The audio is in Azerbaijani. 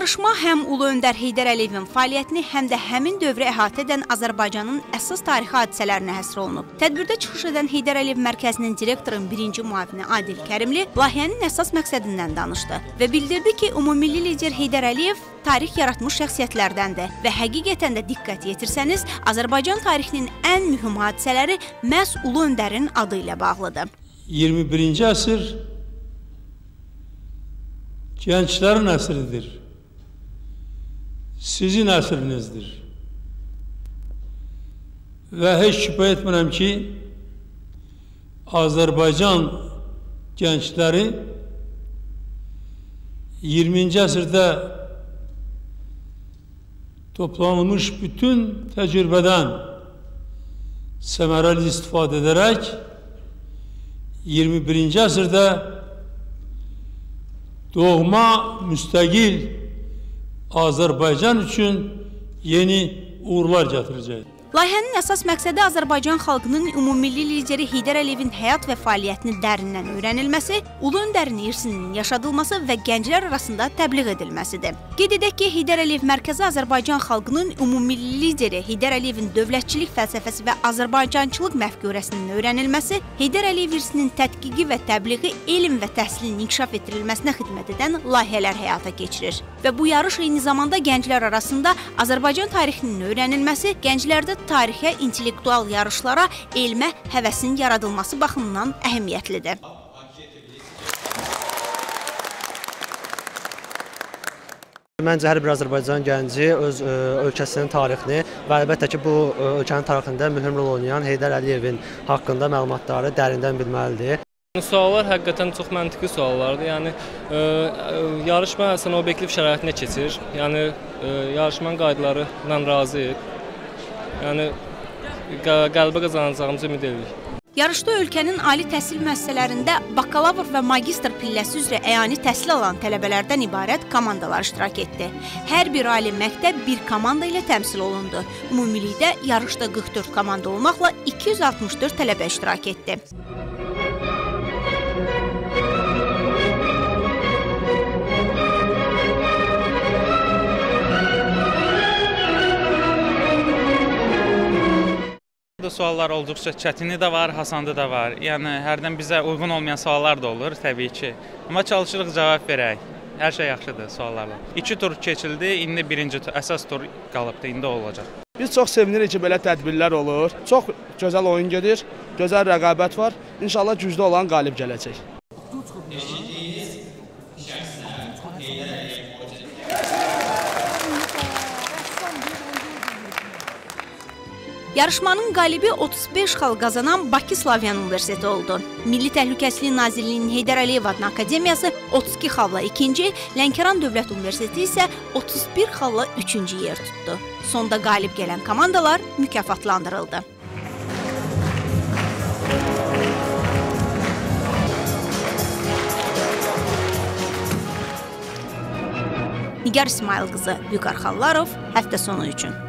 Yarışma həm Ulu Öndər Heydər Əliyevin fəaliyyətini, həm də həmin dövrü əhatə edən Azərbaycanın əsas tarixi hadisələrinə həsr olunub. Tədbirdə çıxış edən Heydər Əliyev Mərkəzinin direktorun birinci müavini Adil Kərimli layihənin əsas məqsədindən danışdı və bildirdi ki, ümummilli lider Heydər Əliyev tarix yaratmış şəxsiyyətlərdəndir və həqiqətən də diqqət yetirsəniz, Azərbaycan tarixinin ən mühüm hadisələri məhz Ulu Öndərin adı ilə bağlıdır. 21-ci əsr gənclərin əsridir. Sizin əsrinizdir. Və heç şübhə etmirəm ki, Azərbaycan gəncləri 20-ci əsrdə toplanılmış bütün təcrübədən səmərəli istifadə edərək 21-ci əsrdə doğma müstəqil Azərbaycan üçün yeni uğurlar gətirəcək. Layihənin əsas məqsədi Azərbaycan xalqının ümummilli lideri Heydər Əliyevin həyat və fəaliyyətini dərindən öyrənilməsi, Ulu Öndərin irsinin yaşadılması və gənclər arasında təbliğ edilməsidir. Qeyd edək ki, Heydər Əliyev Mərkəzi Azərbaycan xalqının ümummilli lideri Heydər Əliyevin dövlətçilik fəlsəfəsi və azərbaycançılıq məfkurəsinin öyrənilməsi, Heydər Əliyev irsinin tədqiqi və təbliği, elm və təhsilin inkişaf etdirilməsinə xidmət edən layihələr həyata keçirir. Və bu yarış eyni zamanda gənclər arasında Azərbaycan tarixinin öyrənilməsi, gənclərdə tarixə, intellektual yarışlara, elmə həvəsin yaradılması baxımından əhəmiyyətlidir. Məncə hər bir Azərbaycan gənci öz ölkəsinin tarixini və əlbəttə ki, bu ölkənin tarixində mühüm rol oynayan Heydər Əliyevin haqqında məlumatları dərindən bilməlidir. Suallar həqiqətən çox məntiqi suallardır. Yəni yarışma əslində obyektiv şəraitində keçir. Yəni yarışmanın qaydaları ilə razıyıq. Yəni qələbə qazanacağımızı ümid edirik. Yarışda ölkənin ali təhsil müəssisələrində bakalavr və magistr pilləsi üzrə əyani təhsil alan tələbələrdən ibarət komandalar iştirak etdi. Hər bir ali məktəb bir komanda ilə təmsil olundu. Ümumilikdə yarışda 44 komanda olmaqla 264 tələbə iştirak etdi. Suallar olduqca çətini də var, hasandı da var. Yəni hərdən bizə uyğun olmayan suallar da olur təbii ki. Amma çalışırıq cavab verək. Hər şey yaxşıdır suallarla. 2 tur keçildi, indi birinci tur, əsas tur qalıbdır, indi olacaq. Biz çox sevinirik ki, belə tədbirlər olur. Çox gözəl oyun gedir, gözəl rəqabət var. İnşallah güclü olan qalib gələcək. Yarışmanın qalibi 35 xal qazanan Bakı Slavyan Universiteti oldu. Milli Təhlükəsizlik Nazirliyinin Heydər Əliyev adına Akademiyası 32 xalla ikinci, Lənkəran Dövlət Universiteti isə 31 xalla üçüncü yer tutdu. Sonda qalib gələn komandalar mükafatlandırıldı. Nigar İsmayıl qızı, Vüqar Xallarov, həftə sonu üçün.